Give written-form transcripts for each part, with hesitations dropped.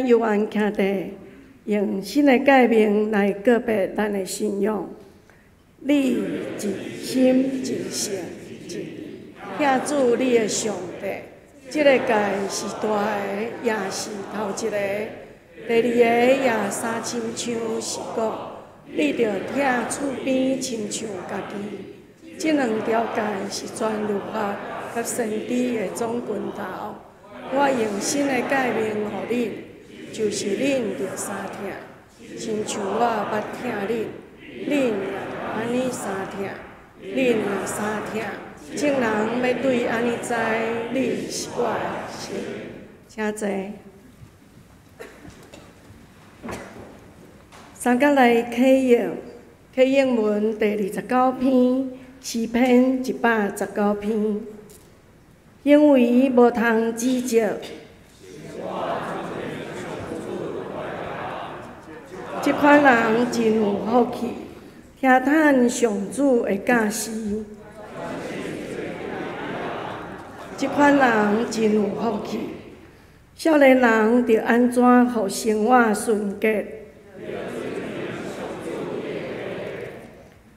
请犹原徛伫用新的诫命来告白咱的信仰。你一心一性一意疼主你的上帝，這个誡是大个，也是头一个。第二个也相親像是講，你著疼厝邊親像家己。這兩條誡是全律法佮先知的總根頭。我用新的誡命予恁，就是恁著相疼，親像我捌疼恁，恁也著按呢相疼。恁若相疼，眾人欲對按呢知恁是我的學生。請坐。三角來啟應，啟應文第29篇，詩篇119篇。因為無通指責，這款人真有福氣，聽趁上主的教示。這款人真有福氣，少年人著按怎予生活純潔？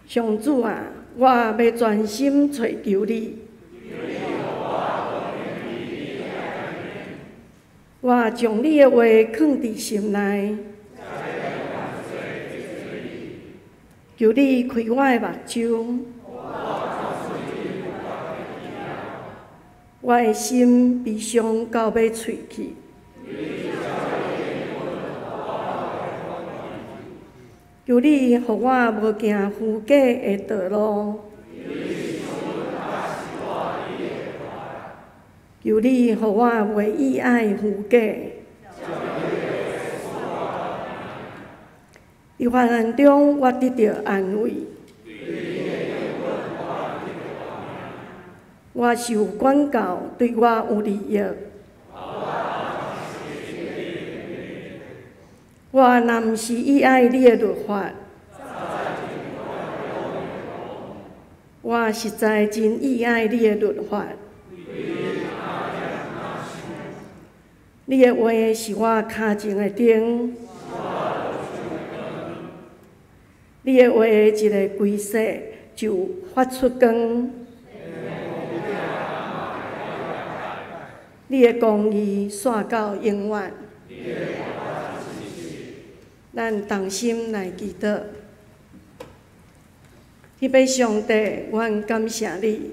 上主啊，我欲專心揣求你。我將你的話囥佇心內，求你開我的目睭，我的心悲傷到欲碎去。求你予我無行虛假的道路。求你予我袂意愛虛假。佇患難中，我得著安慰。我受管教，對我有利益。我若毋是意愛你的律法，我實在真意愛你的律法。你的話是我跤前的燈，你的話一个開始就發出光，你的公義紲到永遠。咱同心來祈禱，天父上帝，阮感謝你，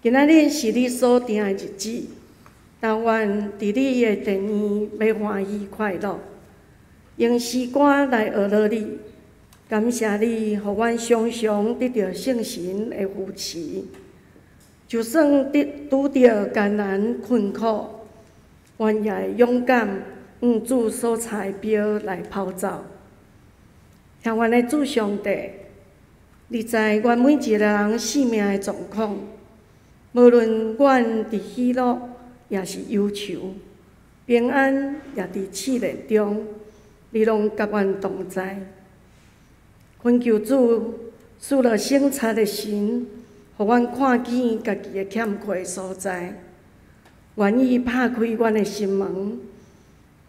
今仔日是你所定的日子。但願佇你的殿院欲歡喜快樂，用詩歌來學樂你，感謝你，予阮常常得著聖神的扶持。就算得拄著艱難困苦，阮也會勇敢向主所差的標來跑走。聽阮的主上帝，你知阮每一個人性命的狀況，無論阮佇喜樂，也是憂愁，平安也佇試煉中，你攏佮阮同在。懇求主賜予省察的神，予阮看見家己的欠缺所在，願意拍開阮的心門，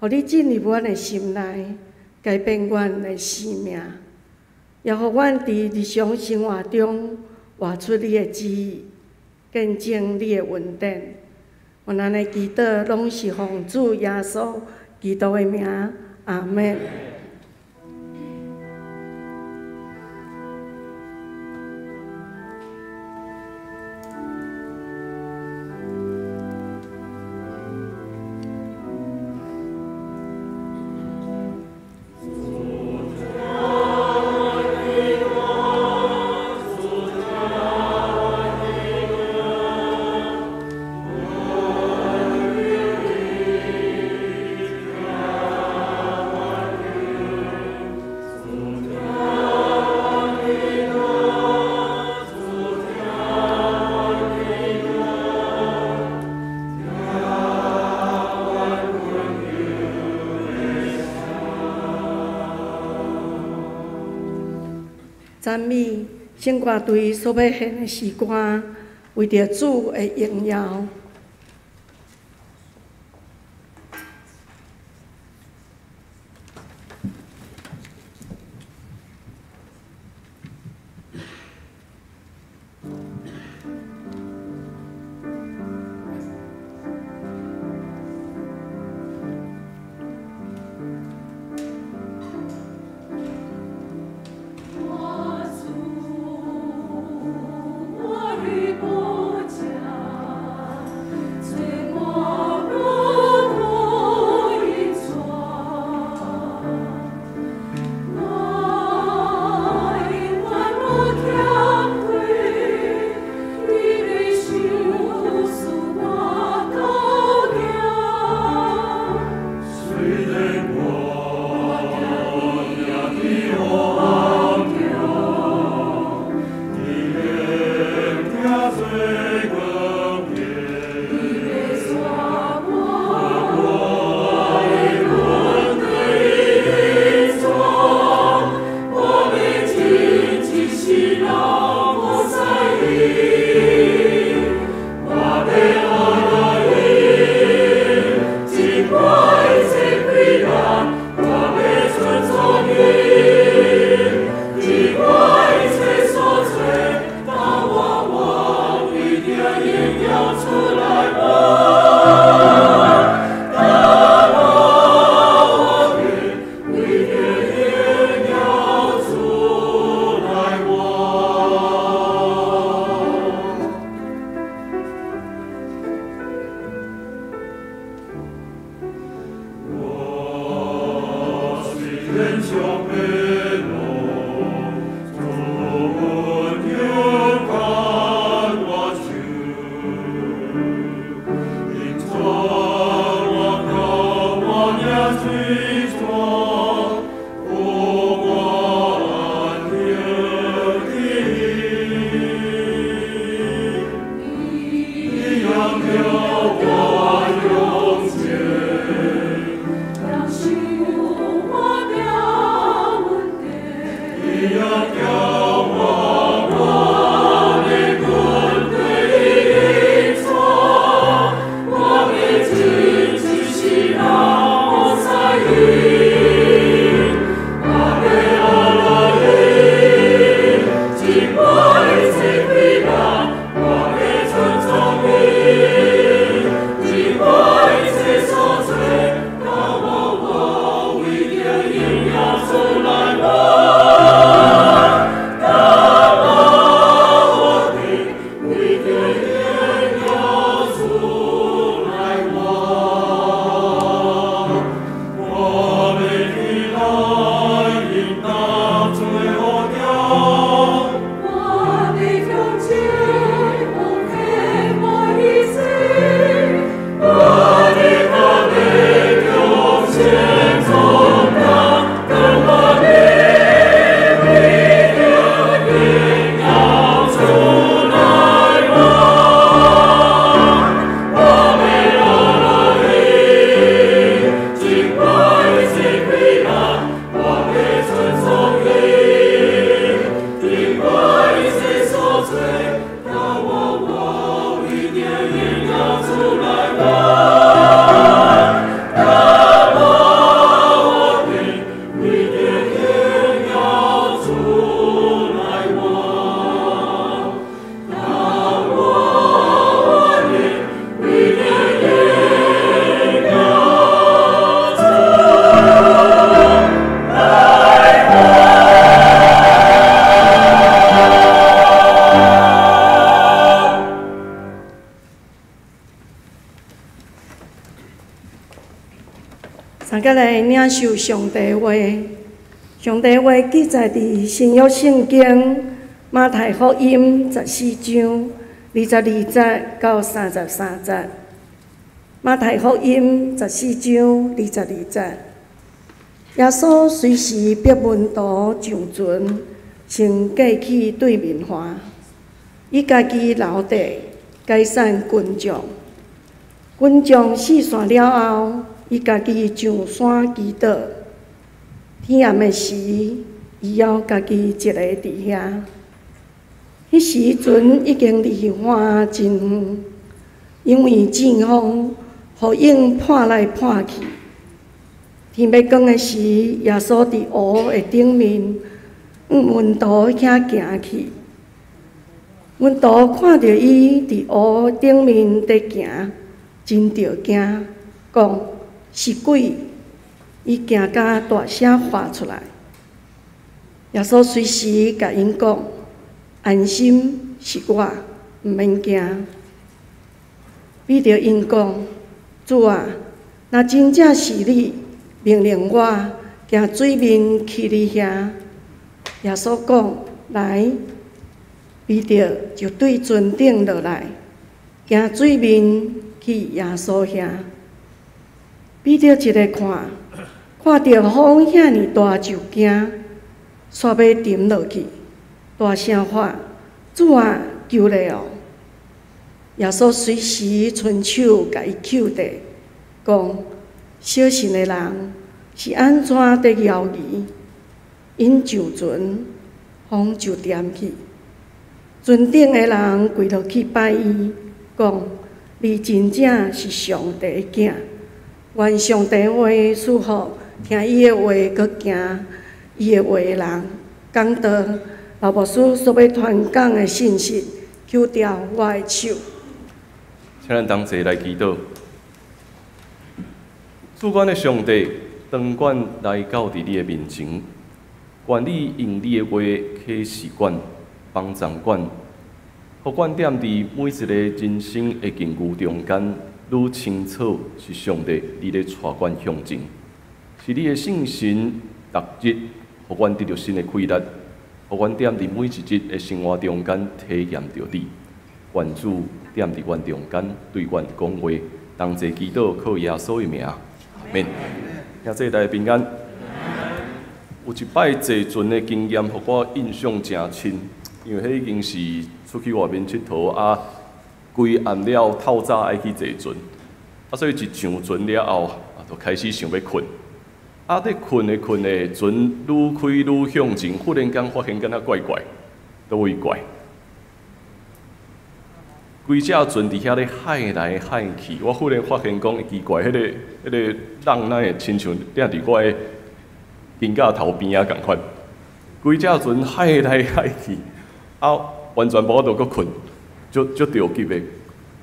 予你進入阮的心內，改變阮的生命，也予阮佇日常生活中活出你的旨意，見證你的恩典。阮按呢祈禱，攏是奉主耶穌基督的名，阿們。讚美聖歌隊所欲獻的詩歌，為著主的榮耀。佮來領受上帝話，上帝話記載佇新約聖經馬太福音14章22節到33節。馬太福音十四章二十二節，耶穌隨時逼門徒上船，先過去對面岸，伊家己留低解散群眾。群眾四散了後，伊家己上山祈禱。天暗的時，伊猶家己一个佇遐。彼時船已經離岸真遠，因為陣風，雨湧破來破去。天欲光的時，耶穌佇湖的頂面，向門徒遐行去。門徒看著伊佇湖頂面佇行，真著驚，講是鬼，伊驚甲大聲喊出來。耶穌隨時共𪜶講：安心，是我，毋免驚。彼得𪜶講：主啊，若真正是你，命令我行水面去你遐。耶穌講：來。彼得就對船頂落來，行水面去耶穌遐。彼得一个看，看著風遐爾大就驚，煞欲沉落去，大聲喊：主啊，救咧哦！耶穌隨時伸手共伊抾著，講：小信的人是按怎佇猶疑？𪜶上船，風就恬去。船頂的人跪落去拜伊，講：你真正是上帝的囝。願上帝話賜予聽伊的話，閣行伊的話的人。講道，老牧師所欲傳講的信息，抾著我的手。請咱同齊來祈禱。主阮的上帝，當阮來到佇你的面前，願你用你的話啟示阮，幫助阮，予阮踮佇每一个人生的境遇中間，愈清楚是上帝你咧帶阮向前，是你的聖神逐日予阮得著新的氣力，予阮踮佇每一日的生活中間體驗著你。願主踮佇阮中間，對阮講話，同齊祈禱靠耶穌的名，阿們。兄弟大家平安。有一擺坐船的經驗，予我印象誠深，因為彼已經是出去外面𨑨迌啊，規暗了透早愛去坐船，啊，所以一上船了後，啊，就開始想欲睏。啊，咧睏的睏的，船愈開愈向前，忽然間發現敢若怪怪，佗位怪？規隻船佇遐咧海來海去，我忽然發現講奇怪，彼個浪哪會親像踮佇我的肩胛頭邊仔仝款？規隻船海來海去，啊，完全無法度閣睏，足足著急的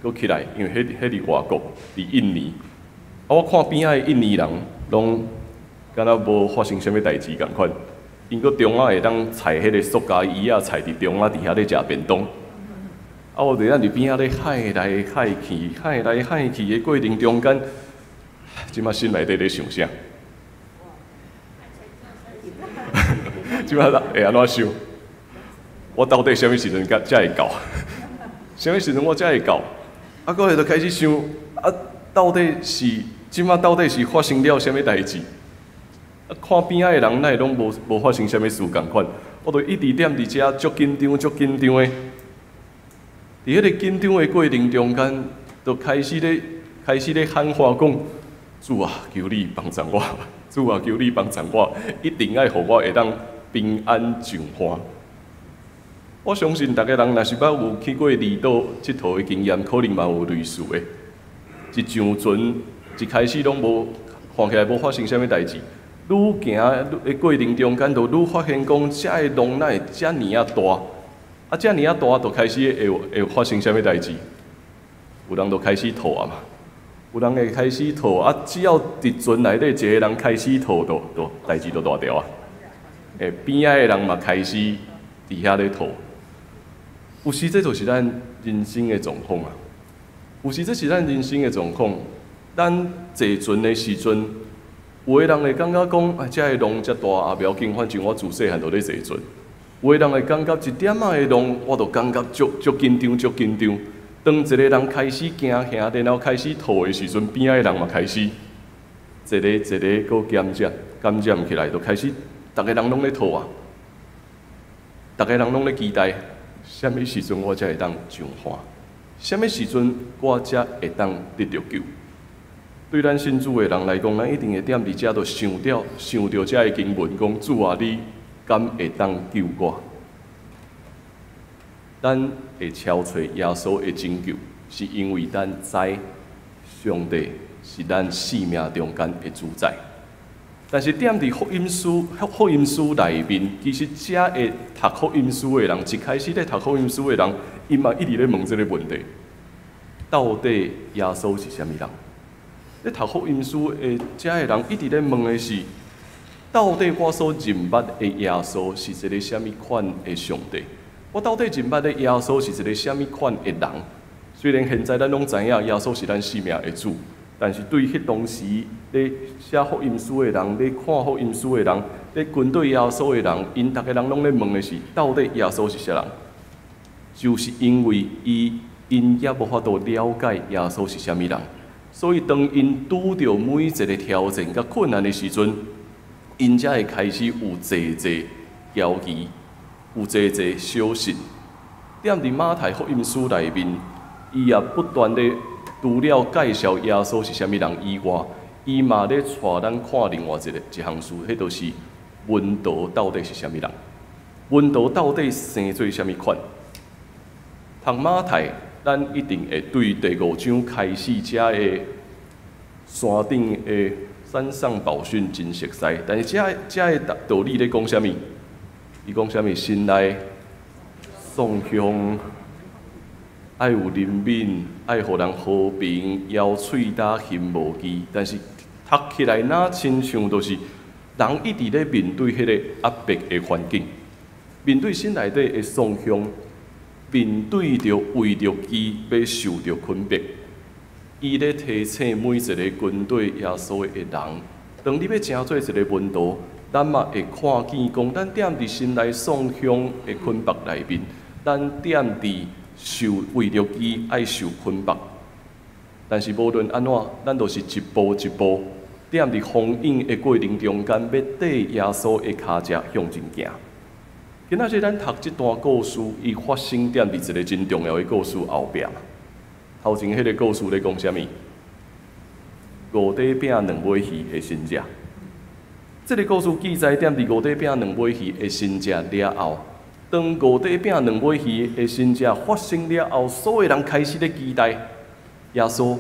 閣起來，因為彼佇外國，佇印尼。啊，我看邊仔的印尼人攏敢若無發生啥物代誌仝款，𪜶閣中仔會當踩彼個塑膠椅仔，踩佇中仔佇遐咧食便當。啊！我佇咱佇邊仔咧海來海去，海來海去的過程中間，這馬心內底咧想啥？這馬會按怎想？我到底啥物時陣才才會到？啥物時陣我才會到？啊，閣下就開始想，啊，到底是這馬到底是發生了啥物代誌？啊，看邊仔的人，哪會攏無發生啥物事仝款？我就一直踮佇遮足緊張、足緊張的。佇彼個緊張的過程中間，就開始咧喊話講：主啊，求你幫助我！主啊，求你幫助我！一定愛予我會當平安上岸。我相信逐个人若是捌有去過離島𨑨迌的經驗，可能嘛有類似的。一上船，一開始攏無看起來無發生啥物代誌，愈行的過程中間，就愈發現講，遮的浪哪會遮爾仔大？啊，遮爾仔大，就開始會發生啥物代誌？有人就開始吐啊嘛，有人會開始吐啊。只要佇船內底一個人開始吐，就代誌就大條啊。欸，邊仔的人嘛開始佇遐咧吐。有時這就是咱人生的狀況啊。有時這是咱人生的狀況。咱坐船的時陣，有的人會感覺講，啊，遮的浪遮大，啊，無要緊，反正我自細漢就咧坐船。有的人會感覺一點仔的浪，我就感覺足足緊張，足緊張。當一個人開始驚嚇，然後開始吐的時陣，邊仔的人嘛開始一个一个閣感染，感染起來，就開始逐个人攏咧吐啊！逐个人攏咧期待，啥物時陣我才會當上岸？啥物時陣我才會當得著救？對咱信主的人來講，咱一定會踮佇遮就想著想著遮的經文，講主啊，你敢會當救我？咱會敲揣耶穌的拯救，是因為咱知上帝是咱生命中間的主宰。但是踮佇福音書內面，其實遮會讀福音書的人，一開始咧讀福音書的人，𪜶嘛一直咧問這個問題：到底耶穌是啥物人？咧讀福音書的遮的人一直咧問的是：到底我所認捌的耶穌是一個啥物款的上帝？我到底認捌的耶穌是一個啥物款的人？雖然現在咱攏知影耶穌是咱生命的主，但是對彼當時咧寫福音書的人、咧看福音書的人、咧跟隨耶穌的人，𪜶逐个人攏咧問的是：到底耶穌是啥人？就是因為𪜶猶無法度了解耶穌是啥物人，所以當𪜶拄著每一個挑戰佮困難的時陣，𪜶才會開始有濟濟猶疑，有濟濟小信。踮佇馬太福音書內面，伊也不斷咧除了介紹耶穌是啥物人以外，伊嘛咧帶咱看另外一個一項事，彼就是門徒到底是啥物人？門徒到底生做啥物款？讀馬太，咱一定會對第五章開始遮的山頂的山上寶訓真熟似，但是遮的道理咧講啥物？伊講啥物？心內喪向，愛有憐憫，愛予人和平，搖喙焦，心無忌。但是讀起來若親像就是人一直咧面對彼個壓迫的環境，面對心內底的喪向，面對著為著基欲受著捆迫。伊咧提醒每一個跟隨耶穌的人，當你欲成做一個門徒，咱嘛會看見講，咱踮佇心內送向的捆縛內面，咱踮佇受為著義愛受捆縛。但是無論按怎，咱就是一步一步踮佇風湧的過程中間，欲綴耶穌的跤跡向前行。今仔日咱讀這段故事，伊發生踮佇一个真重要的故事後壁。頭前彼个故事咧講啥物？五塊餅兩尾魚的神跡。這个故事記載踮佇五塊餅兩尾魚的神跡了後，當五塊餅兩尾魚的神跡發生了後，所有人開始咧期待耶穌，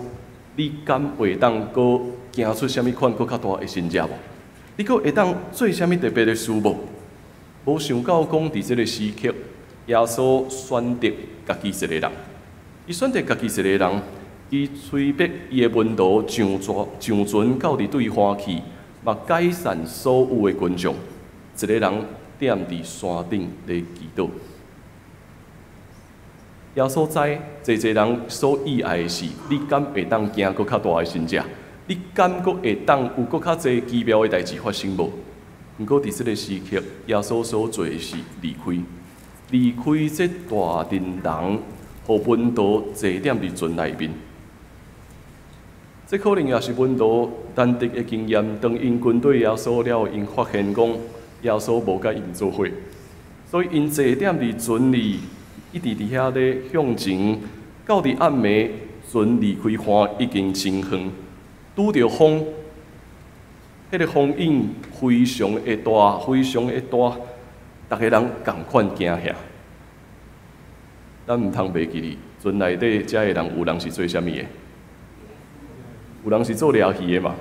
你敢會當閣行出啥物款閣較大的神跡無？你閣會當做啥物特別的事無？無想到講佇這个時刻，耶穌選擇家己一個人，伊選擇家己一個人，伊催逼伊的門徒上船，上船到佇對岸去，嘛解散所有的群眾，一个人踮佇山頂咧祈禱。耶穌知，濟濟人所意愛的是，你敢會當行閣較大的神跡？你敢閣會當有閣較濟奇妙的代誌發生無？毋過佇這个時刻，耶穌所做的是離開，離開這大陣人，予門徒坐踮佇船內面。這可能也是門徒難得的經驗。當𪜶跟綴耶穌了後，𪜶發現講耶穌無佮𪜶做伙，所以𪜶坐踮佇船裡，一直佇遐咧向前。到佇暗暝，船離開岸已經真遠，拄著風，彼个風湧非常的大，非常的大，逐个人仝款驚嚇。咱毋通袂記得，船內底遮的人有人是做啥物的？有人是做掠魚的嘛。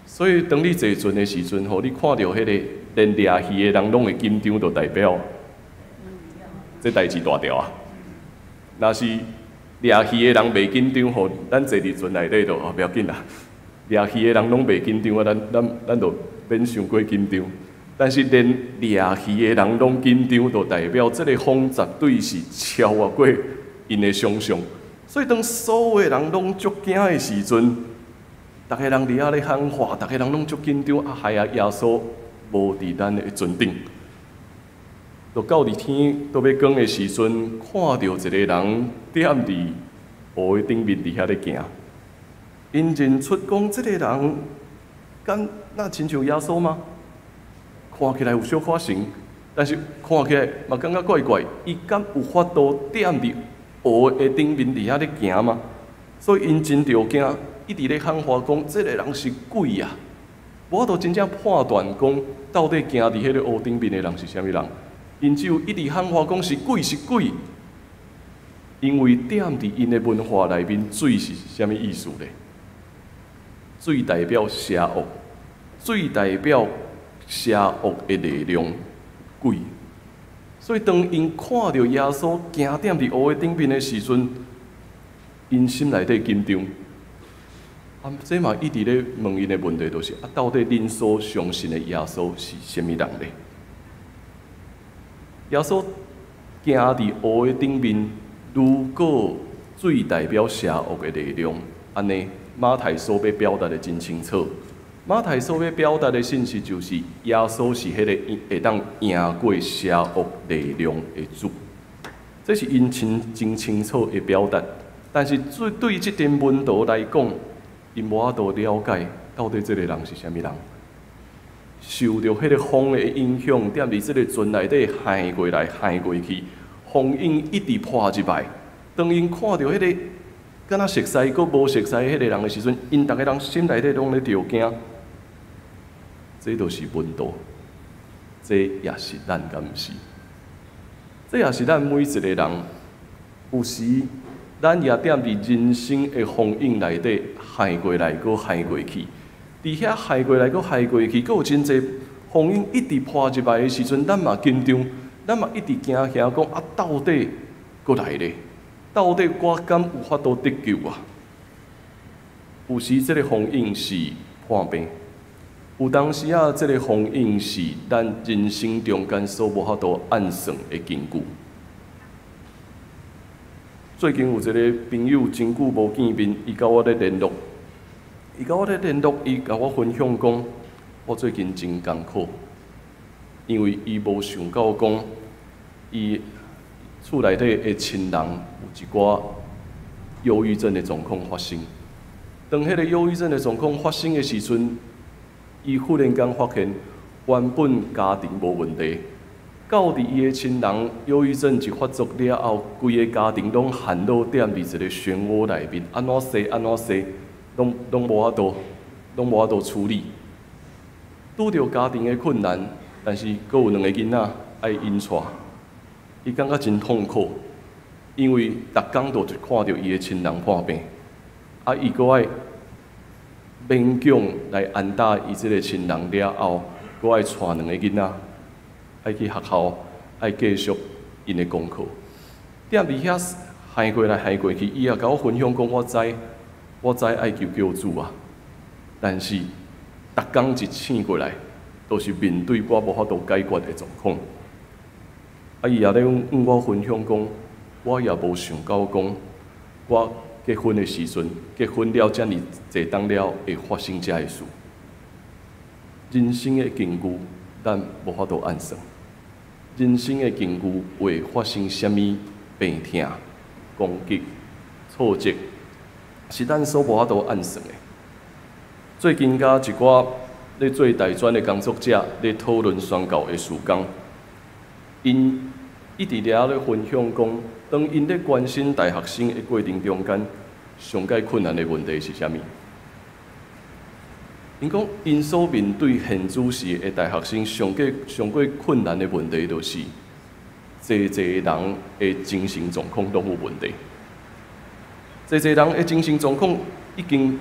所以當你坐船的時陣吼，你看著彼个連掠魚的人攏會緊張，就代表這代誌大條啊。若是掠魚的人袂緊張吼，咱坐佇船內底就哦，無要緊啦。掠魚的人攏袂緊張啊，咱就免傷過緊張。但是連掠魚的人攏緊張，就代表這个風絕對是超越過𪜶的想象。所以當所有的人攏足驚的時陣，逐个人佇遐咧喊話，逐个人攏足緊張，啊，害啊！耶穌無佇咱的船頂。就到佇天都欲光的時陣，看著一個人踮佇湖的頂面佇遐咧行。𪜶認出講，這個人敢若親像耶穌嗎？看起來有小可像，但是看起來嘛感覺怪怪。伊敢有法度踮佇湖的頂面佇遐咧行嗎？所以𪜶真著驚，一直咧喊話講，這個人是鬼啊！無法度真正判斷講，到底行佇彼个湖頂面的人是啥物人。𪜶只有一直喊話講是鬼是鬼，因為踮佇𪜶的文化內面，水是啥物意思咧？水代表邪惡，水代表邪惡的力量，鬼。所以當𪜶看著耶穌行踮佇湖的頂面的時陣，𪜶心內底緊張。啊，這嘛一直咧問𪜶的問題，就是啊，到底恁所相信的耶穌是啥物人咧？耶穌行佇湖的頂面，如果水代表邪惡的力量，按呢，馬太所欲表達的真清楚。馬太所欲表達的信息就是，耶穌是彼个會當贏過邪惡力量的主。這是𪜶真真清楚的表達。但是對對這陣門徒來講，𪜶無法度了解到底這个人是啥物人。受著彼个風的影響，踮佇這个船內底撼過來撼過去，風湧一直破入來。當𪜶看著彼个敢若熟似閣無熟似彼个人的時陣，𪜶逐个人心內底攏咧著驚。這就是門徒，這也是咱，敢毋是？這也是咱每一個人，有時咱也踮佇人生的風湧內底撼過來，閣撼過去。佇遐撼過來，閣撼過去，閣有真濟風湧一直破入來的時陣，咱嘛緊張，咱嘛一直驚嚇，講啊，到底閣來咧？到底我敢有法度得救啊？有時這個風湧是破病，有當時啊，這個風湧是咱人生中間所無法度按算的根據。最近有一个朋友真久無見面，伊佮我咧聯絡，伊佮我咧聯絡，伊共我分享講，我最近真艱苦。因為伊無想到講，伊厝內底的親人有一寡憂鬱症的狀況發生。當彼個憂鬱症的狀況發生的時陣，伊忽然間發現，原本家庭無問題，到佇伊的親人憂鬱症一發作了後，規个家庭攏陷落踮佇一個漩渦內面，按怎洗按怎洗，攏無法度處理。拄著家庭的困難，但是閣有兩個囡仔愛𪜶帶，伊感覺真痛苦，因為逐工都看著伊的親人破病，啊，伊閣愛勉強來安搭伊這个親人了後，閣愛帶兩個囡仔，愛去學校，愛繼續𪜶的功課。踮佇遐行過來行過去，伊也共我分享講：我知，我知愛求救主啊，但是逐工一醒過來，都是面對我無法度解決的狀況。啊，伊也咧向我分享講，我也無想到講，我結婚的時陣，結婚了遮爾濟冬了，會發生遮的事。人生的境遇，咱無法度按算。人生的境遇會發生啥物病痛、攻擊、挫折，是咱所無法度按算的。最近佮一寡咧做大專的工作者咧討論宣教的事工，𪜶一直咧咧分享講，當𪜶咧關心大學生的過程中間，上蓋困難的問題是啥物？𪜶講，𪜶所面對現主時的大學生上過上過困難的問題，就是濟濟人的精神狀況攏有問題。濟濟人的精神狀況已經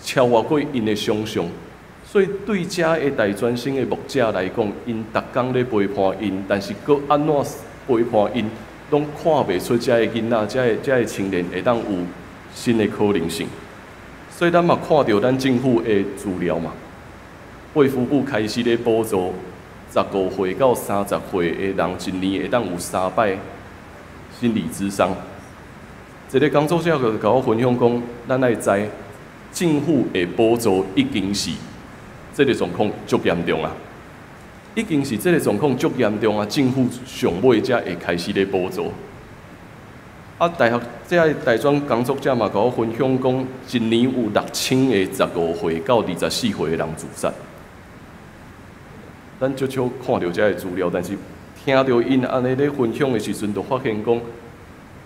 超越過𪜶的想象，所以對遮的大專生的牧者來講，𪜶逐工咧陪伴𪜶，但是閣按怎陪伴𪜶，攏看袂出遮的囡仔、遮的青年會當有新的可能性。所以咱嘛看著咱政府的資料嘛，衛福部開始咧補助15歲到30歲的人，一年會當有三擺心理諮商。一个工作者就共我分享講，咱愛知政府的補助已經是這个狀況足嚴重啊，已經是這个狀況足嚴重啊，政府上尾才會開始咧補助。啊，大學這个大專工作者嘛，共我分享講，一年有6000个15歲到24歲的人自殺。咱足少看著這个資料，但是聽著𪜶按呢咧分享的時陣，就發現講，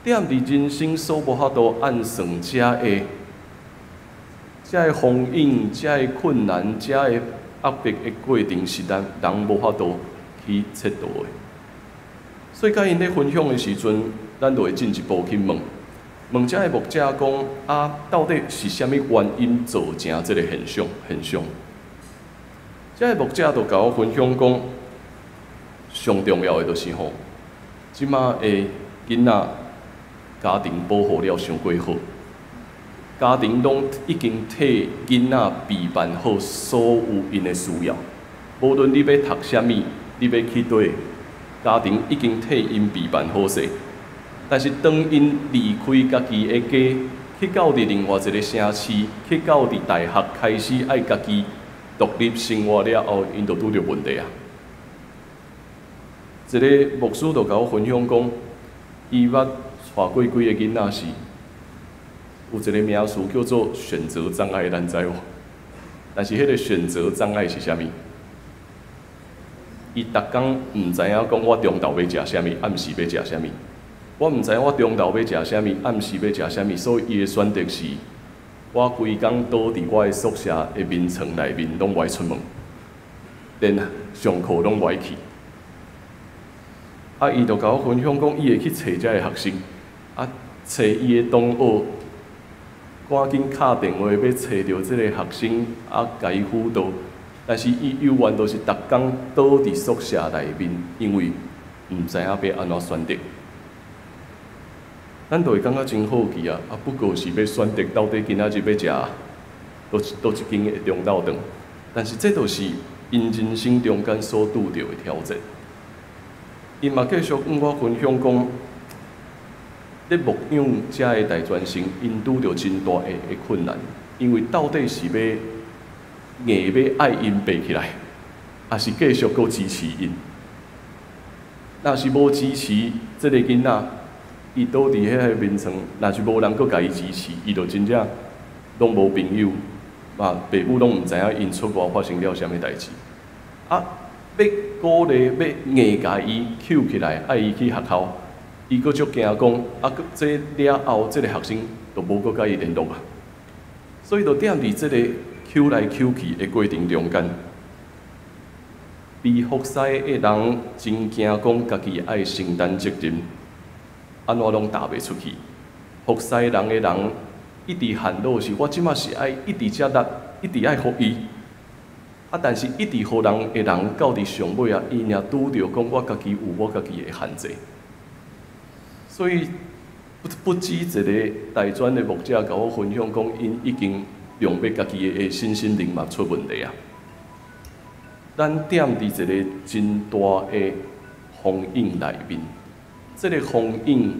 踮佇人生所無法度按算遮的風雨、遮的困難、遮的壓迫的過程，是咱人無法度去測度的。所以，佮𪜶咧分享的時陣，咱就會進一步去問，問遮的牧者講啊，到底是啥物原因造成這个現象？現象？遮的牧者就共我分享講，上重要的就是吼，這馬的囡仔家庭保護了傷過好，家庭攏已經替囡仔備辦好所有𪜶的需要，無論你欲讀啥物，你欲去佗，家庭已經替𪜶備辦好勢。但是當𪜶離開家己的家，去到佇另外一个城市，去到佇大學開始愛家己獨立生活了後，𪜶就拄著問題啊。一个牧師就共我分享講，伊捌帶過幾個囡仔是有一个名詞叫做選擇障礙，咱知無？但是彼个選擇障礙是啥物？伊逐工毋知影講我中晝欲食啥物，暗時欲食啥物。我毋知影我中晝欲食啥物，暗時欲食啥物，所以伊的選擇是，我規工倒佇我的宿舍的眠床內面，攏無愛出門，連上課攏無愛去。啊，伊就共我分享講，伊會去揣遮的學生，啊，揣伊的同學，趕緊敲電話欲揣著這个學生，啊，共伊輔導。但是伊猶原都是逐工倒佇宿舍內面，因為毋知影欲按怎選擇。咱就會感覺真好奇啊！啊，不過是欲選擇到底今仔日欲食佗一間的中晝頓，但是這就是𪜶人生中間所拄著的挑戰。𪜶嘛繼續向我分享講，咧牧養遮的大專生，𪜶拄著真大的困難，因為到底是欲硬欲愛𪜶爬起來，抑是繼續閣支持𪜶？若是無支持這個囡仔，伊倒佇彼个眠床，若是無人閣共伊支持，伊就真正攏無朋友，嘛爸母攏毋知影𪜶出外發生了啥物代誌。啊，欲鼓勵，欲硬共伊抾起來，愛伊去學校，伊閣足驚講，啊，這了後，這個學生就無閣佮伊聯絡啊。所以就踮佇這個抾來抾去的過程中間，被服侍的人真驚講家己愛承擔責任，按怎攏踏袂出去。服侍人的人一直煩惱是，我這馬是愛一直遮力，一直愛予伊。啊，但是一直予人的人到佇上尾啊，伊也拄著講我家己有我家己的限制。所以不止一個大專的牧者共我分享講，𪜶已經用欲家己的身心靈嘛出問題啊。咱踮佇一個真大的風湧內面，這個風湧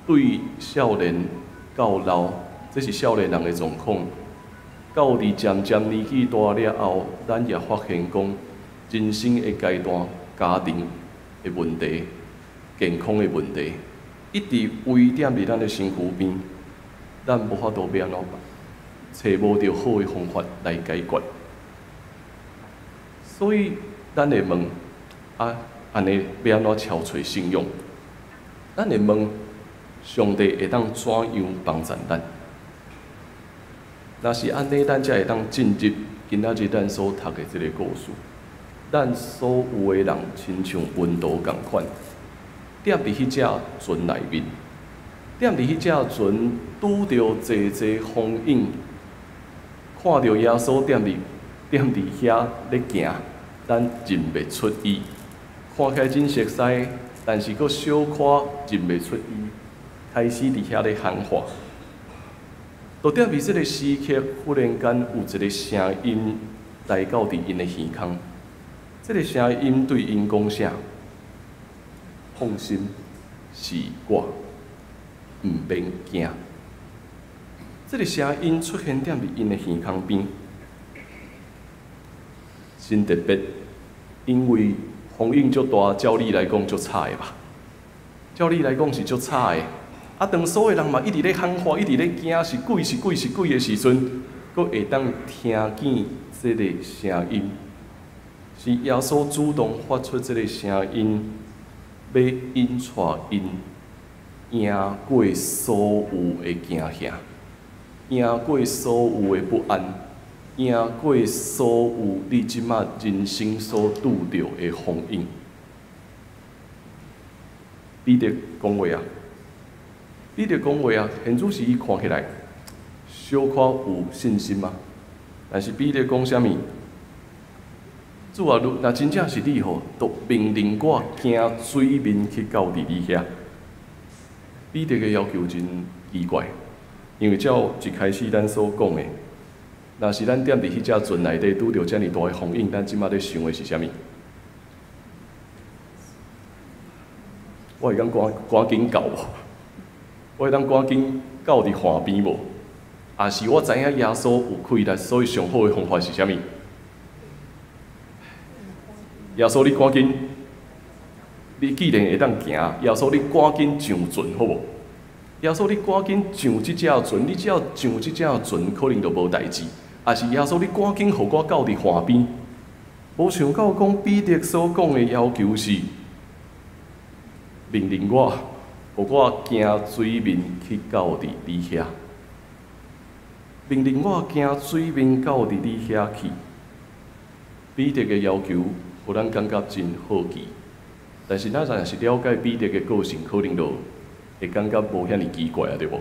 對少年到老，這是少年人的狀況。到佇漸漸年紀大了後，咱也發現講，人生的階段、家庭的問題、健康的問題，一直圍踮佇咱的身軀邊，咱無法度欲按怎辦，揣無著好的方法來解決。所以，咱會問啊，按呢欲按怎超揣信仰？咱會問上帝會當怎樣幫助咱？若是按呢，咱才會當進入今仔日咱所讀的這个故事。咱所有的人親像門徒仝款，踮佇彼隻船內面，踮佇彼隻船拄著濟濟風湧，看著耶穌踮佇遐咧行，咱認袂出伊。看起來真熟似，但是閣小可認袂出伊，開始佇遐咧喊話。就踮佇這个時刻，忽然間有一个聲音來到佇𪜶的耳空。這个聲音對𪜶講啥？放心，是我，毋免驚。這个聲音出現踮佇𪜶的耳空邊，真特別，因為風湧足大，照理來講足吵的吧？照理來講是足吵的。啊！當所有人嘛一直咧喊話，一直咧驚，是鬼是鬼是鬼的時陣，閣會當聽見這个聲音，是耶穌主動發出這个聲音，欲引帶𪜶贏過所有的驚嚇，贏過所有的不安，贏過所有你這馬人生所拄著的風湧。彼得講話啊！彼得講話啊，現主時伊看起來小可有信心嘛。但是彼得講啥物？主啊，若真正是你吼，就命令我行水面去到佇你遐。彼得的要求真奇怪，因為照一開始咱所講的，若是咱踮佇彼隻船內底拄著遮爾大的風湧，咱這馬咧想的是啥物？我會當趕趕緊到無？我會當趕緊到佇岸邊無？抑是我知影耶穌有氣力，所以上好的方法是啥物？耶穌，你趕緊，你既然會當行，耶穌，你趕緊上船好無？耶穌，你趕緊上這隻船，你只要上這隻船，可能就無代誌。抑是耶穌，你趕緊予我到佇岸邊。無想到講彼得所講的要求是命令我，予我行水面去到佇你遐。命令我行水面到佇你遐去。彼得的要求，予咱感覺真好奇。但是咱若是了解彼得的個性，可能就會感覺無遐爾奇怪啊，對無？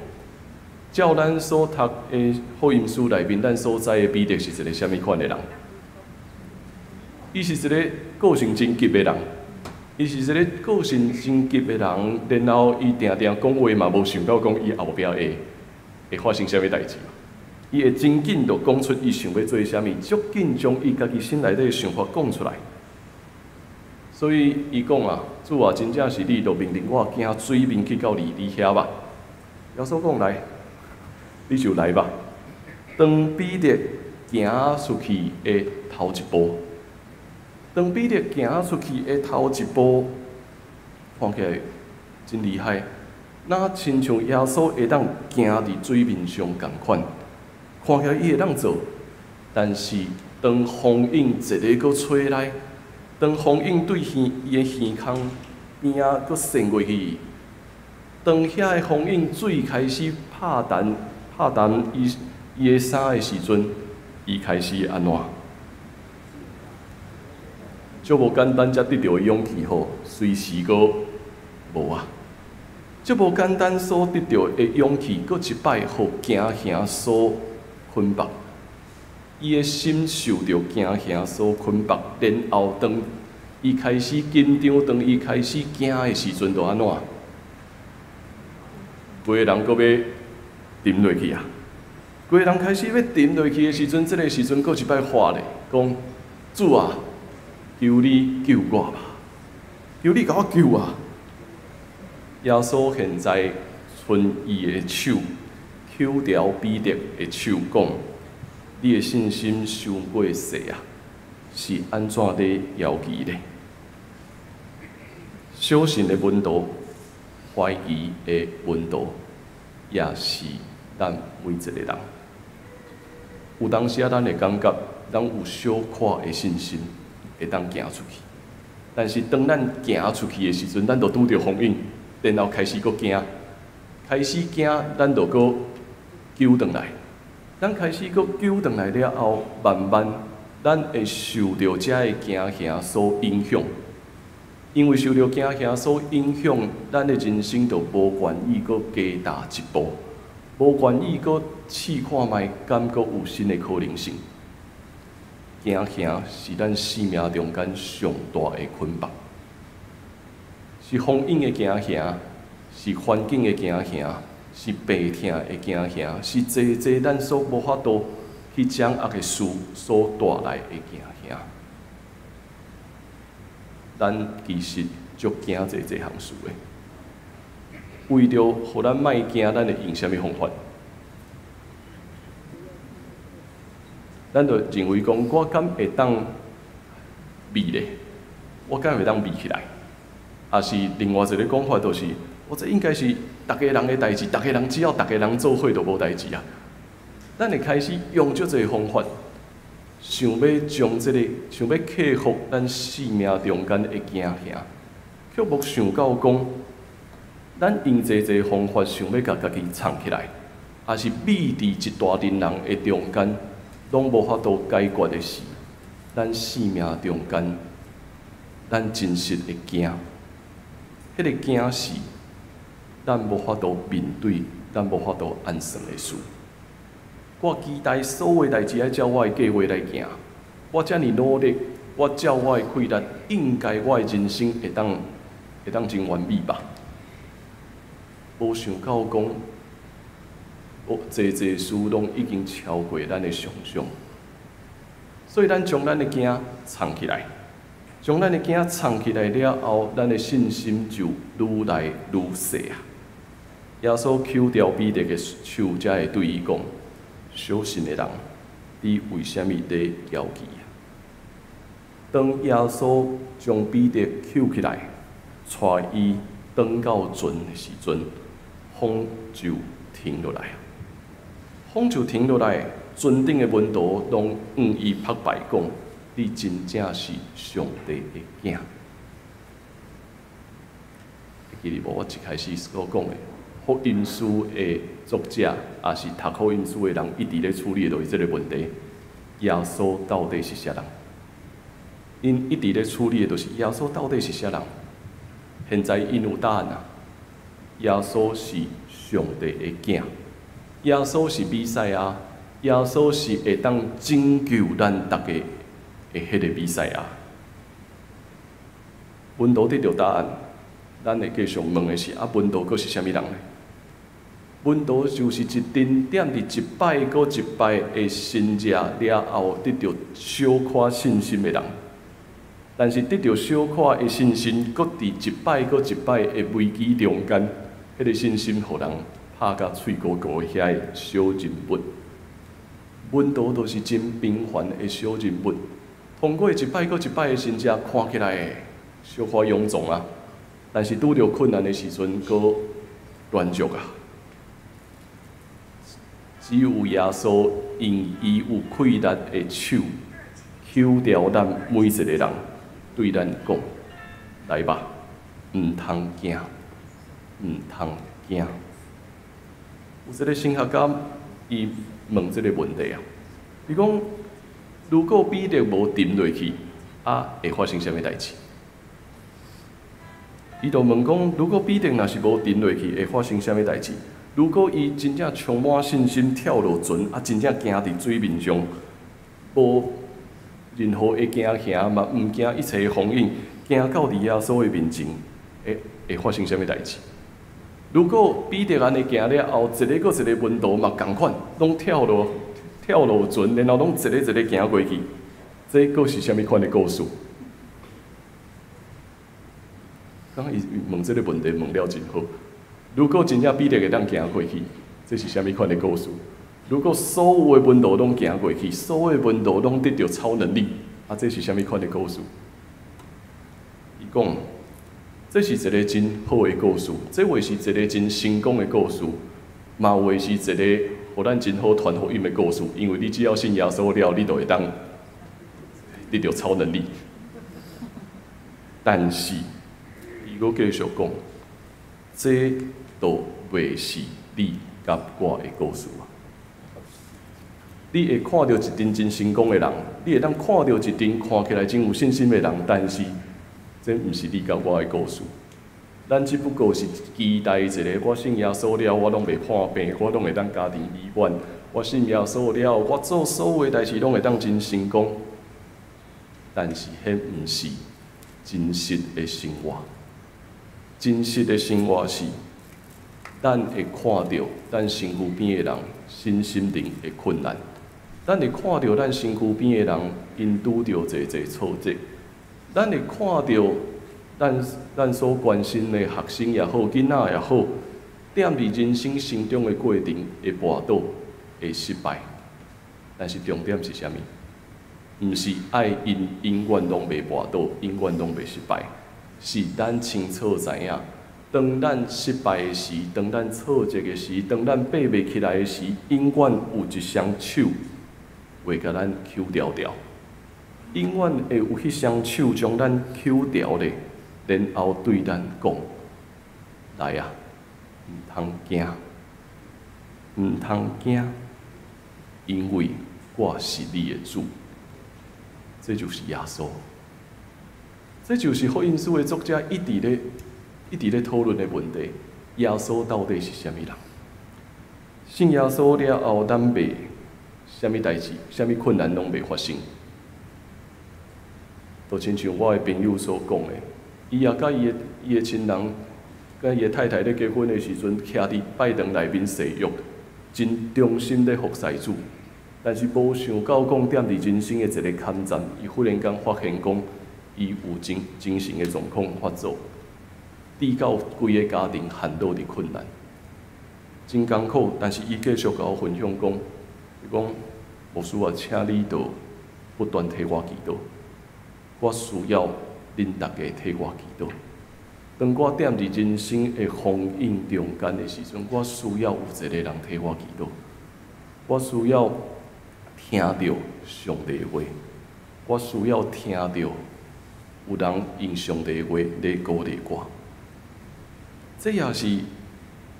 照咱所讀的福音書內面，咱所知的彼得是一個啥物款的人？伊是一個個性真急的人，伊是一個個性真急的人，然後伊定定講話嘛，無想到講伊後壁會發生啥物代誌。伊會真緊就講出伊想欲做啥物，足緊將伊家己心內底的想法講出來。所以伊講啊，主啊，真正是你，就命令我行水面去到你遐吧。耶穌講來，你就來吧。當彼得行出去的頭一步，當彼得行出去的頭一步，看起來真厲害，若親像耶穌會當行佇水面上仝款，看起來伊會當做。但是當風湧一个閣吹來，當風湧對耳伊的耳空邊仔閣扇過去，當遐个風湧水開始拍彈拍彈伊伊的衫的時陣，伊開始按怎？足無簡單，才得著的勇氣吼，隨時閣無啊！足無簡單所得著的勇氣，閣一擺予驚嚇所捆綁。伊的心受著驚嚇所捆綁，然後當伊開始緊張，當伊開始驚的時陣，就按怎？規個人閣欲沉落去啊！規個人開始欲沉落去的時陣，這个時陣閣一擺喊咧，講主啊！求你救我吧！求你共我救啊！耶穌現在伸伊的手，抾牢彼得的手，講：你的信心傷過細啊，是按怎咧猶疑咧？小信的門徒，懷疑的門徒，也是咱每一個人。有當時啊，咱會感覺咱有小可的信心，會當行出去，但是當咱行出去的時陣，咱就拄著風湧，然後開始閣驚，開始驚，咱就閣救轉來。咱開始閣救轉來了後，慢慢咱會受著這个驚嚇所影響，因為受著驚嚇所影響，咱的人生就無願意閣加踏一步，無願意閣試看覓，敢閣有新的可能性。驚嚇是咱生命中間上大的捆綁，是風湧的驚嚇，是環境的驚嚇，是病痛的驚嚇，是濟濟咱所無法度去掌握的事所帶來的驚嚇。咱其實足驚濟濟項事的，為著予咱莫驚，咱會用啥物方法？咱就認為講，我敢會當避咧？我敢會當避起來？抑是另外一个講法，就是我這應該是逐家人的代誌，逐家人只要逐家人做伙就無代誌啊。咱會開始用足濟方法，想欲將這个，想欲克服咱生命中間的驚嚇，卻無想到講，咱用濟濟方法想欲共家己藏起來，抑是秘佇一大陣人的中間，攏無法度解決的是，咱生命中間，咱真實的驚，彼个驚是咱無法度面對，咱無法度按算的事。我期待所有代誌愛照我的計劃來行，我遮爾努力，我照我的氣力，應該我的人生會當會當真完美吧？無想到講，哦，濟濟事攏已經超過咱的想像，所以咱將咱的驚藏起來，將咱的驚藏起來了後，咱的信心就愈來愈細啊。耶穌抾牢彼得的手，才會對伊講：小信的人，你為啥物咧猶疑？當耶穌將彼得抾起來，帶伊轉到船的時陣，風就停落來。風就停落來，船頂的門徒攏向伊拍拜講：你真正是上帝的囝。會記得無？我一開始所講的福音書的作者，抑是讀福音書的人，一直咧處理的就是這个問題：耶穌到底是啥人？𪜶一直咧處理的就是耶穌到底是啥人？現在𪜶有答案啊！耶穌是上帝的囝，耶穌是彌賽亞，耶穌是會當拯救咱逐家的彼个彌賽亞。門徒得著答案，咱會繼續問的是：啊，門徒閣是啥物人呢？門徒就是一陣踮佇一擺閣一擺的神跡了後，得著小可信心的人。但是得著小可的信心，閣佇一擺閣一擺的危機中間，彼个信心予人拍甲碎糊糊的遐个小人物。門徒就是真平凡的小人物，通過一擺閣一擺的神跡，看起來小可勇壯啊，但是拄著困難的時陣，閣軟弱啊。只有耶穌用伊有氣力的手，搝牢咱每一個人，對咱講：來吧，毋通驚，毋通驚。有一個神學家，伊問這個問題啊，伊講：如果彼得無沉落去，啊，會發生啥物代誌？伊就問講：如果彼得若是無沉落去，會發生啥物代誌？如果伊真正充滿信心跳落船，啊，真正行佇水面上，無任何的驚嚇嘛，毋驚一切的風湧，行到佇耶穌的面前，會發生啥物代誌？如果彼得按呢行了後，一个閣一个門徒嘛仝款，攏跳落船，然後攏一個一個行過去，這閣是啥物款的故事？剛剛伊問這个問題問了真好。如果真正彼得會當行過去，這是啥物款的故事？如果所有的門徒攏行過去，所有的門徒攏得著超能力，啊，這是啥物款的故事？伊講，這是一个真好的故事，這會是一个真成功的故事，嘛會是一个予咱真好傳福音的故事。因為你只要信耶穌了，你就會當得著超能力。但是，伊閣繼續講，這都袂是你佮我的故事啊！你會看著一陣真成功的人，你會當看著一陣看起來真有信心的人，但是這毋是你佮我的故事。咱只不過是期待一个，我信耶穌了，我攏袂破病，我攏會當家庭美滿。我信耶穌了，我做所有的代誌攏會當真成功。但是，彼毋是真實的生活。真實的生活是，咱會看著咱身軀邊的人身心靈的困難，咱會看著咱身軀邊的人𪜶拄著濟濟挫折，咱會看著咱所關心的學生也好，囡仔也好，踮佇人生成長的過程會跋倒，會失敗。但是重點是啥物？毋是愛𪜶永遠攏袂跋倒，永遠攏袂失敗，是咱清楚知影，當咱失敗的時，當咱挫折的時，當咱爬袂起來的時，永遠有一雙手會共咱搝牢牢，永遠會有彼雙手將咱搝牢咧，然後對咱講：來啊，毋通驚，毋通驚，因為我是你的主。這就是耶穌，這就是福音書的作者一直咧討論的問題：耶穌到底是啥物人？信耶穌了後，咱袂啥物代誌、啥物困難攏袂發生。就親像我的朋友所講的，伊也佮伊的親人、佮伊的太太咧結婚的時陣，徛佇拜堂內面誓約，真忠心咧服侍主。但是無想到講，踮佇人生的一个坎站，伊忽然間發現講，伊有精神的狀況發作，致到規个家庭陷落佇困難，真艱苦。但是伊繼續共我分享講，伊講牧師啊，請你著不斷替我祈禱，我需要恁逐家替我祈禱。當我踮佇人生的風湧中間的時陣，我需要有一个人替我祈禱，我需要聽著上帝的話，我需要聽著有人用上帝的話來鼓勵我。這也是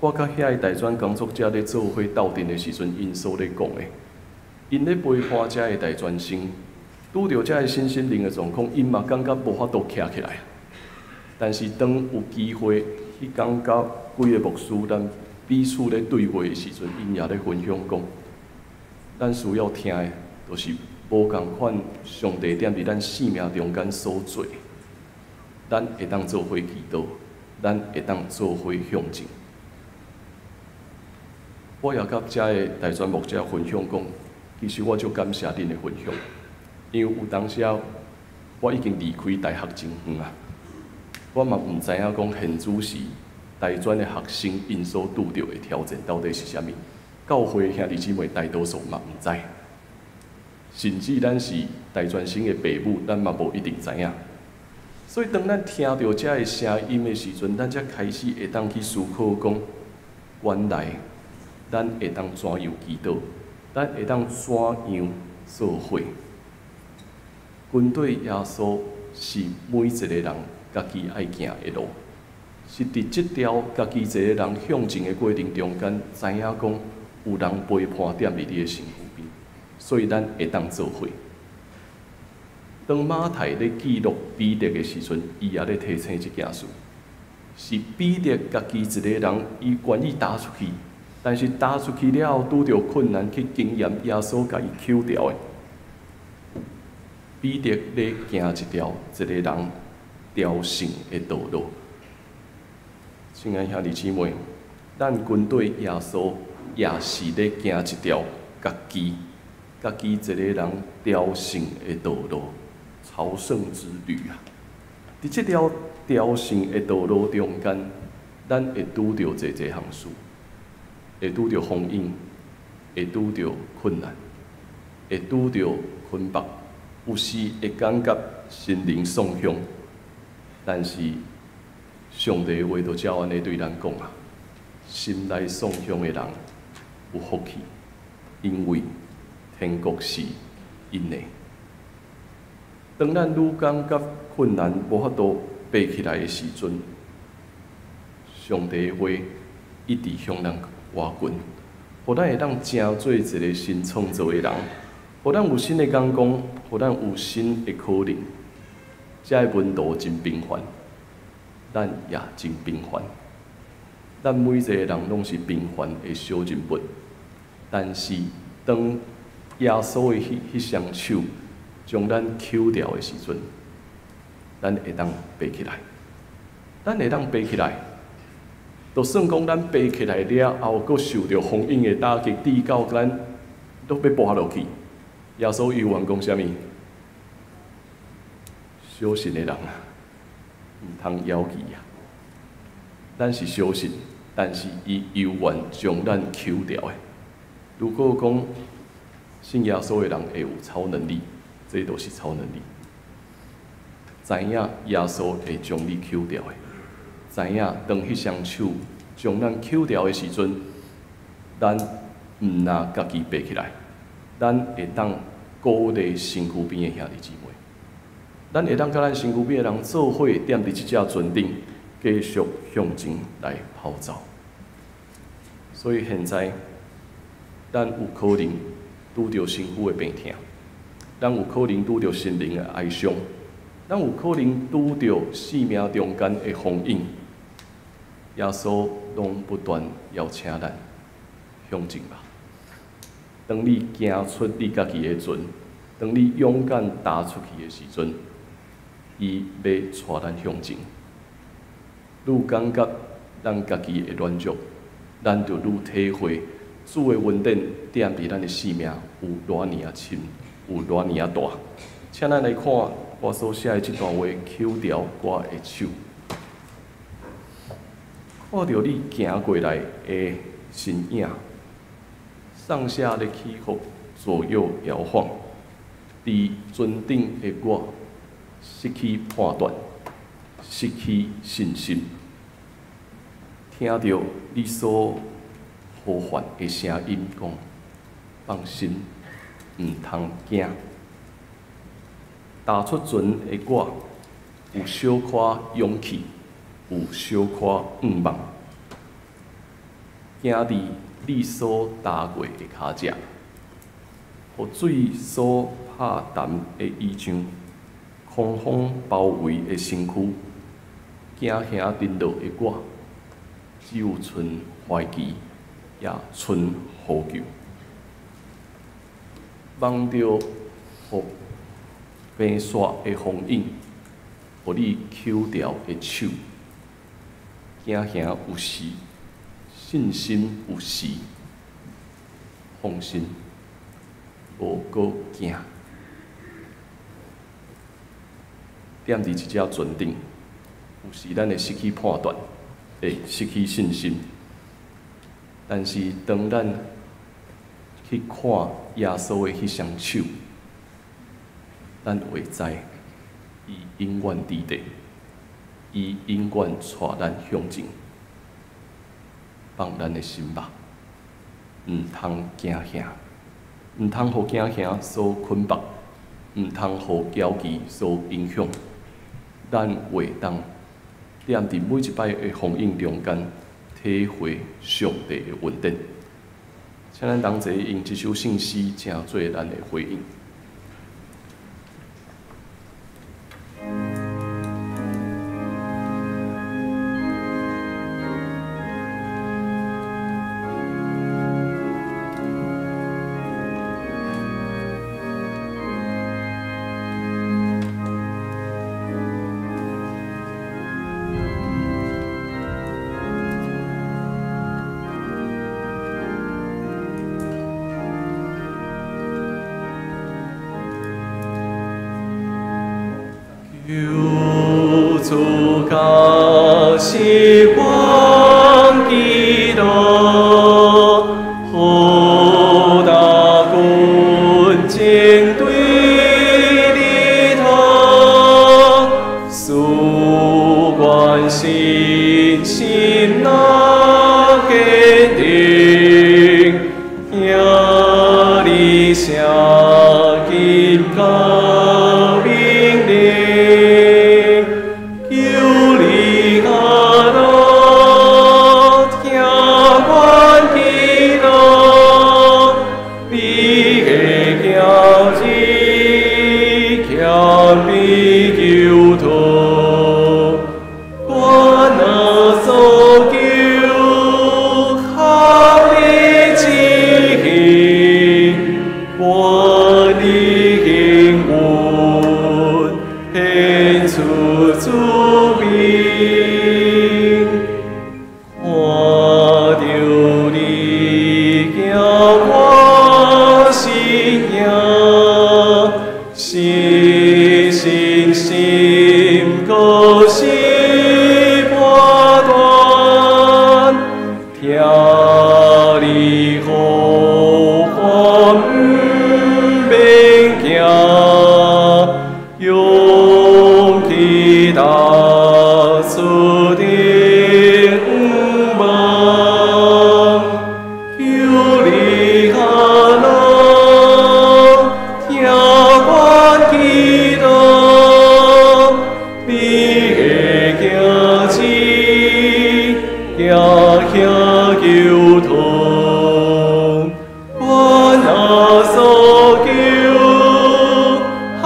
我佮遐个大專工作者咧做伙鬥陣的時陣，𪜶所咧講的。𪜶咧陪伴遮个大專生，拄著遮个身心靈的狀況，𪜶嘛感覺無法度徛起來。但是當有機會，彼工佮幾个牧師咱彼此咧對話的時陣，𪜶也咧分享講，咱需要聽的，就是無仝款上帝踮佇咱生命中間所做，咱會當做伙祈禱，咱會當做伙向前。我也佮遮个大專牧者分享講，其實我足感謝恁的分享，因為有當時啊，我已經離開大學真遠啊，我嘛毋知影講現此時大專的學生𪜶所拄著的挑戰到底是啥物。教會兄弟姊妹大多數嘛毋知，甚至咱是大專生的爸母，咱嘛無一定知影。所以當咱聽著這个聲音的時陣，咱才開始會當去思考講，原來咱會當怎樣祈禱，咱會當怎樣做伙。跟綴耶穌是每一個人家己愛行的路，是佇這條家己一個人向前的過程中間，知影講有人陪伴踮佇你的身軀邊，所以咱會當做伙。當馬太咧記錄彼得的時陣，伊也咧提醒這件事，是彼得家己一個人，伊願意踏出去，但是踏出去了後，拄著困難去經驗耶穌共伊抾牢的。彼得咧行一條一個人朝聖的道路。親愛兄弟姊妹，咱跟綴耶穌也是咧行一條家己一個人朝聖的道路，朝聖之旅啊！佇這條朝聖的道路中間，咱會拄著濟濟項事，會拄著風雨，會拄著困難，會拄著捆綁，有時會感覺心靈喪向，但是上帝的話就照按呢對咱講啊：心內喪向的人有福氣，因為天國是𪜶的。當咱愈感覺困難無法度爬起來的時陣，上帝的話一直向咱倚近，予咱會當成做一個新創造的人，予咱有新的眼光，予咱有新的可能。這个門徒真平凡，咱也真平凡。咱每一個人攏是平凡的小人物，但是當耶穌的彼雙手將咱抾牢的時陣，咱會當爬起來，咱會當爬起來。就算講咱爬起來了後，閣受著風湧的打擊，跌到咱都欲跋落去。耶穌猶原講啥物？小信的人啊，毋通枵氣啊！咱是小信，但是伊猶原將咱抾牢的。如果講信耶穌的人會有超能力，這就是超能力。知影耶穌會將你抾牢的，知影當彼雙手將咱抾牢的時陣，咱毋若家己爬起來，咱會當鼓勵身軀邊的兄弟姊妹，咱會當佮咱身軀邊的人做伙，踮佇這隻船頂，繼續向前來跑走。所以現在，咱有可能拄著身軀的病痛，咱有可能拄著心靈的哀傷，咱有可能拄著生命中間的風湧。耶穌攏不斷邀請咱向前吧。當你行出你家己的船，當你勇敢踏出去的時陣，伊欲帶咱向前。愈感覺咱家己的軟弱，咱就愈體會主的恩典踮佇咱的生命有偌爾仔深，有偌爾仔大。請咱來看我所寫的這段話，抾牢我的手，看著你行過來的身影，上下咧起伏，左右搖晃，佇船頂的我失去判斷，失去信心，聽著你所呼喚的聲音，講放心，毋通驚。踏出船的我，有小可勇氣，有小可向望，行佇你所踏過的跤跡，予水所拍澹的衣裳，狂風包圍的身軀，驚嚇沉落的我，只有賰懷疑，也賰呼救，望著予平煞的風湧，予你抾牢的手，驚嚇有時，信心有時，放心，無閣驚。踮佇這隻船頂，有時咱會失去判斷，會失去信心。但是當咱去看耶穌的彼雙手，咱會知伊永遠佇咧。伊永遠帶咱向前，放咱的心吧，毋通驚嚇，毋通予驚嚇所捆綁，毋通予焦慮所影響。咱會當踮佇每一擺的風湧中間，體會上帝的恩典。請咱同齊用這首聖詩，成做咱的回應。求主教示阮祈禱，予大軍前對你托，賜阮信心若堅定，行你聖經教命令。求你阿樂聽阮祈禱，你的兒子謙卑求托，阮若所求合你旨意，願你應允顯出主名。看著你行我身影，是信心閣是判斷，聽你呼喚毋免驚，勇氣踏出的夢，求你阿樂聽阮祈禱，你的兒子行遐求托，阮若所求合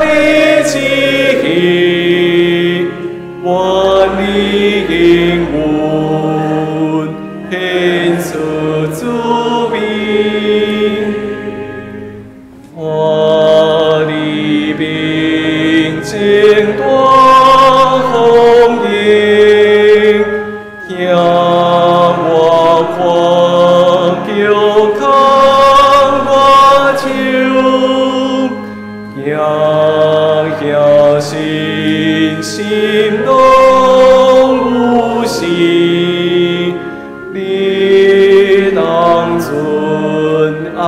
你旨意，願你應允顯出主名。看你平靜大風湧，聽我看叫牽我手，行遐信心攏有時，你當陣安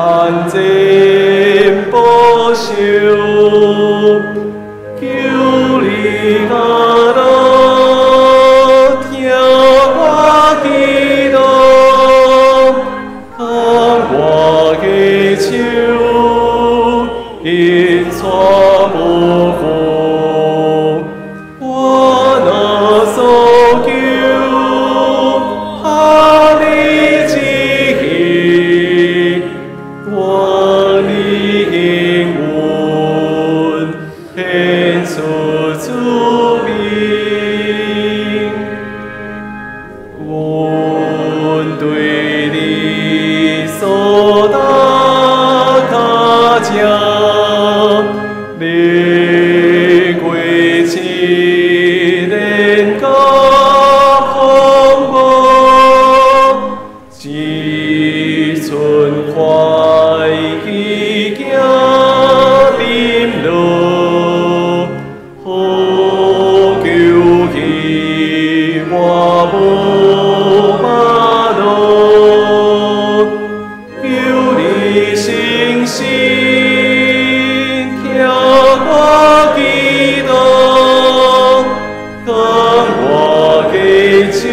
手，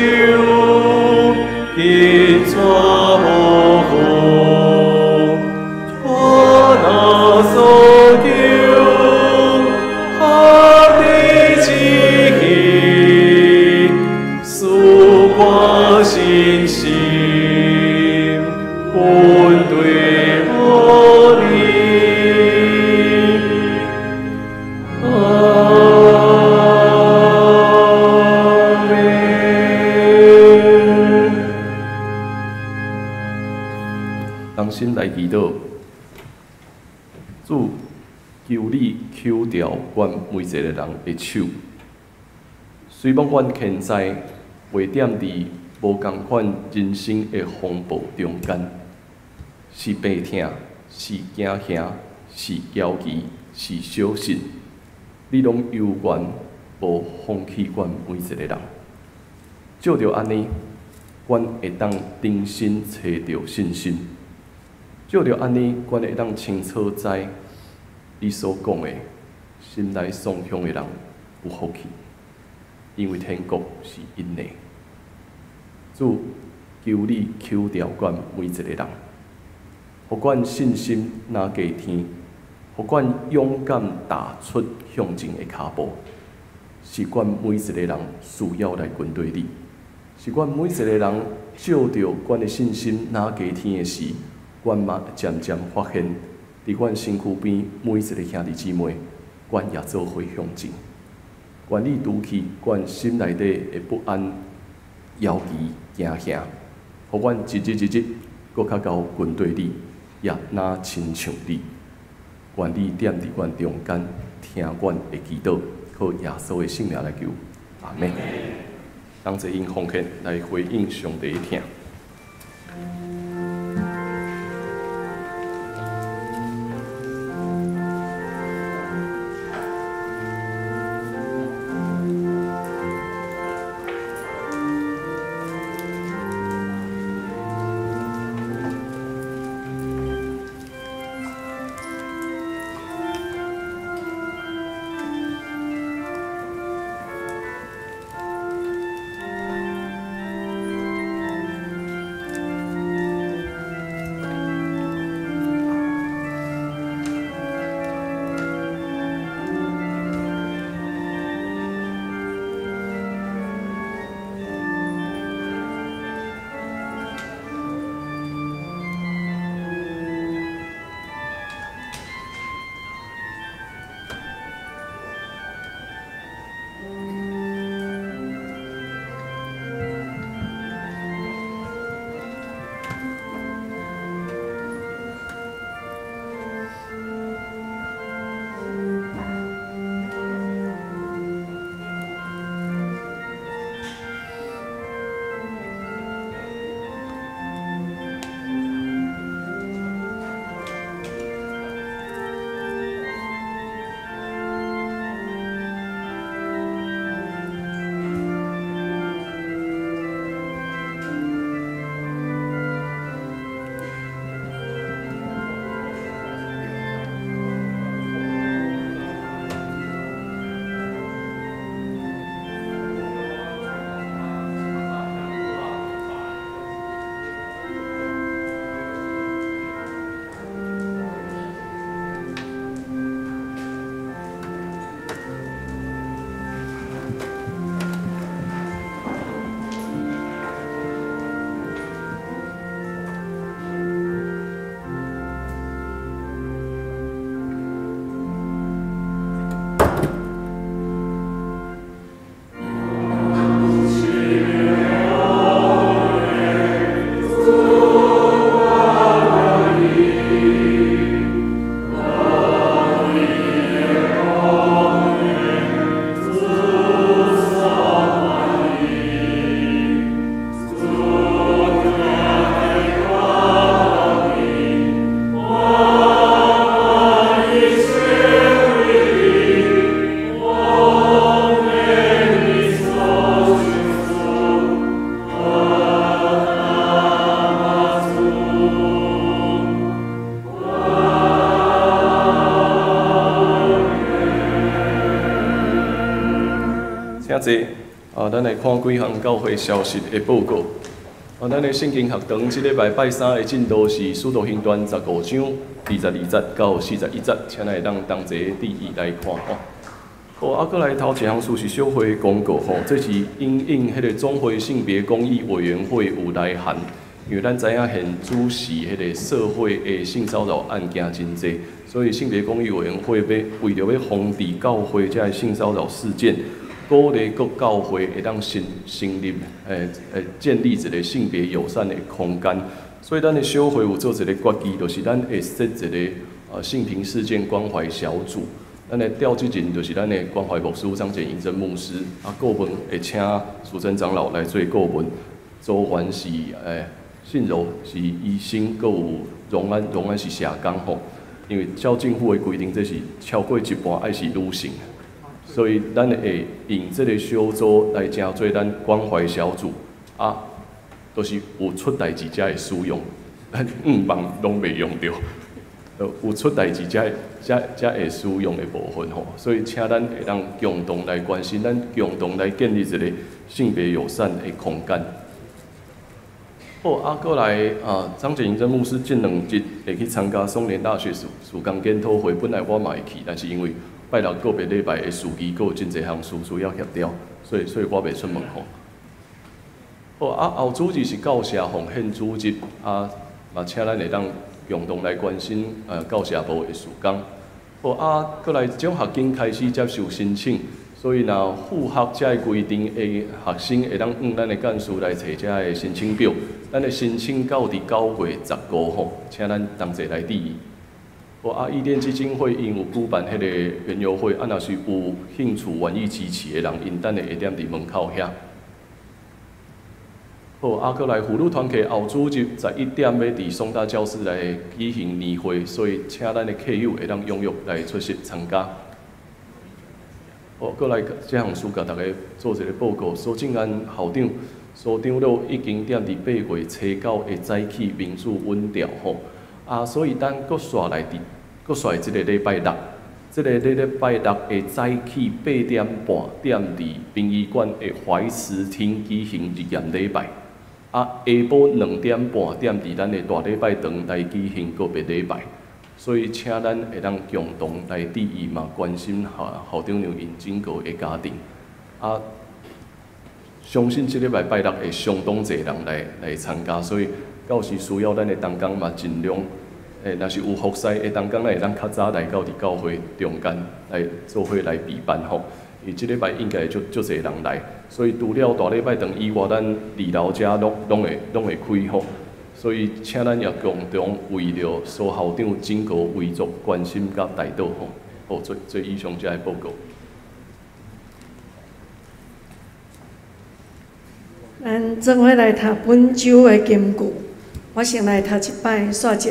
紧抓无放，我若所求，合你旨意，赐我信心，跟随你。阿们。同心来祈祷，主，求你抾著阮每一个人的手。虽罔阮现在袂踮伫无仝款人生的风暴中间，是病痛，是惊吓，是焦急，是小信，你拢犹原无放弃阮每一个人。借著按呢，阮会当重新揣著信心；借著按呢，阮会当清楚知你所讲的，心内丧乡的人有福气，因为天国是𪜶的。主，求你抾著阮每一个人，予阮信心若加添，予阮勇敢踏出向前的跤步，是阮每一个人需要来跟随你，是阮每一个人借著阮的信心若加添的时，阮嘛渐渐发现，伫阮身躯边每一个兄弟姊妹，阮也做伙向前。愿你除去阮心内底的不安、犹疑、惊吓，予阮一日一日阁较𠢕跟随你，也若亲像你。愿你踮伫阮中间，听阮的祈祷，靠耶稣的圣名来求，阿们。同齐用奉献来回应上帝的疼。请坐。啊，咱來看幾項教會消息的報告。啊，咱的聖經學堂這禮拜拜三的進度是《使徒行傳》15章22節到41節，請咱會當同齊注意來看吼。好，啊，閣來頭一項事是小會公告吼，這是因應彼個總會性別公益委員會有來函，因為咱知影現主時彼個社會的性騷擾案件真濟，所以性別公益委員會欲為著欲防治教會這个性騷擾事件，鼓勵各教會會當成立建立一個性別友善的空間。所以咱的小會有做一個決議，就是咱會設一個性平事件關懷小組。咱的召集人就是咱的關懷牧師張簡盈珍牧師，啊，顧問會請淑珍長老來做顧問，組員是信柔是醫生，閣有榮安，榮安是社工吼。因為照政府的規定，這是超過一半愛是女性，所以咱會用這個小組來成做咱關懷小組，啊，都是有出代誌才會使用，咱五萬攏袂用著。有出代誌才會使用的部分吼，所以請咱會當共同來關心，咱共同來建立一個性別友善的空間。好，啊，閣來啊，張簡盈珍牧師這兩日會去參加松年大學事工研討會，本來我嘛會去，但是因為拜六個別禮拜的司儀，閣有真濟項事需要協調，所以我袂出門吼。好，啊，後主日是教社奉獻主日，啊，嘛請咱會當共同來關心教社部的事工。好，啊，閣來獎學金開始接受申請，所以若符合這个規定的學生，會當向咱的幹事來揣這个申請表。咱的申請到佇9月15吼，請咱同齊來注意。好，啊，伊甸基金會𪜶有舉辦彼个園遊會，啊，若是有興趣願意支持的人，𪜶等下會踮佇門口遐。好，啊，閣來婦女團契後主日11點欲佇松大教室來舉行年會，所以請咱的客友會當踴躍來出席參加。好，閣來這項事共大家做一個報告。蘇靜安校長、蘇長老已經踮佇8月初9的早起民主穩調吼，啊，所以咱閣煞來佇閣煞這個禮拜六，這個禮拜六的早起8點半，踮佇殯儀館的懷慈廳舉行日驗禮拜。啊，下晡2點半，踮佇咱的大禮拜堂來舉行告別禮拜，所以請咱會當共同來注意嘛，關心校長娘𪜶整個的家庭。啊，相信這禮拜拜六會相當濟人來參加，所以到時需要咱的同工嘛，盡量，若是有服侍的同工，咱會當較早來到佇教會中間來做伙來備辦吼。伊這禮拜應該會足濟人來，所以除了大禮拜堂以外，咱二樓遮攏會開吼。所以請咱也共同為著蘇校長整個遺族關心佮代禱吼。好，做以上這个報告。咱做伙來讀本周的金句，我先來讀一擺，煞者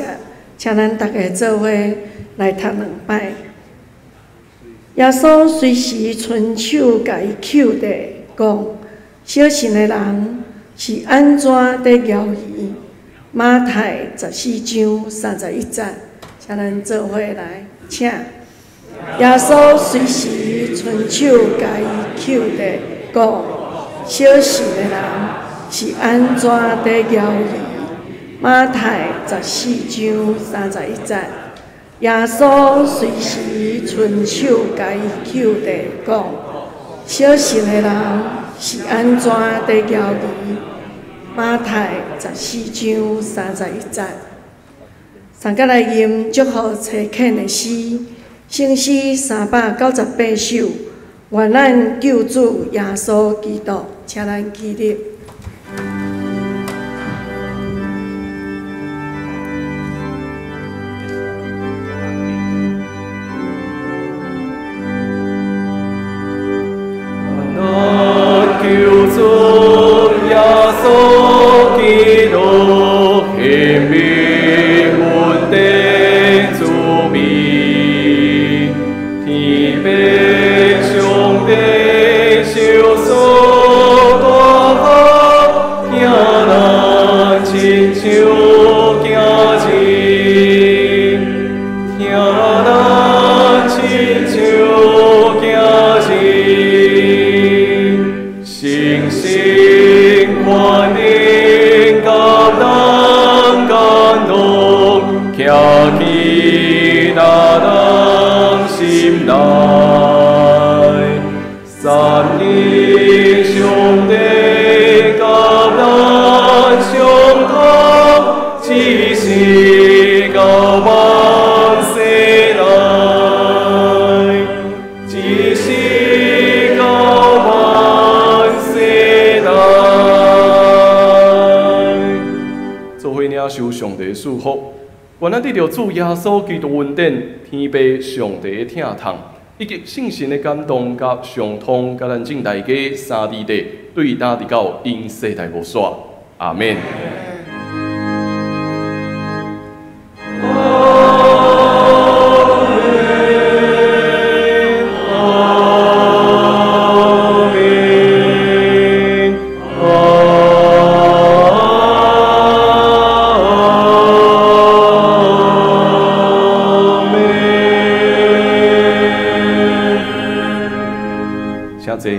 請咱逐家做伙來讀兩擺。耶穌隨時伸手共伊抾著，講：小信的人是按怎佇枵魚？馬太14章31節，請咱做伙來，請。耶穌隨時伸手共伊抾著，講：小信的人是按怎佇枵魚？馬太14章31節。耶穌隨時伸手共伊抾著，講：小信的人是按怎佇枵魚？馬太14章31節。上個來吟祝福差遣的詩，聖詩398首。願咱救主耶穌基督，請咱起立。亲像神權能佮咱感動，徛起咱人心內。三一上帝佮咱相通，只是到萬世來，只是到萬世來。做伙領受上帝賜福，願咱得著主耶穌基督恩典，天父上帝的疼痛，以及聖神的感動佮相通，佮咱眾大家三弟弟，對今直到永世代無煞。阿們。請坐。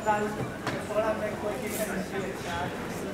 咱予咱的過去彼陣時的車。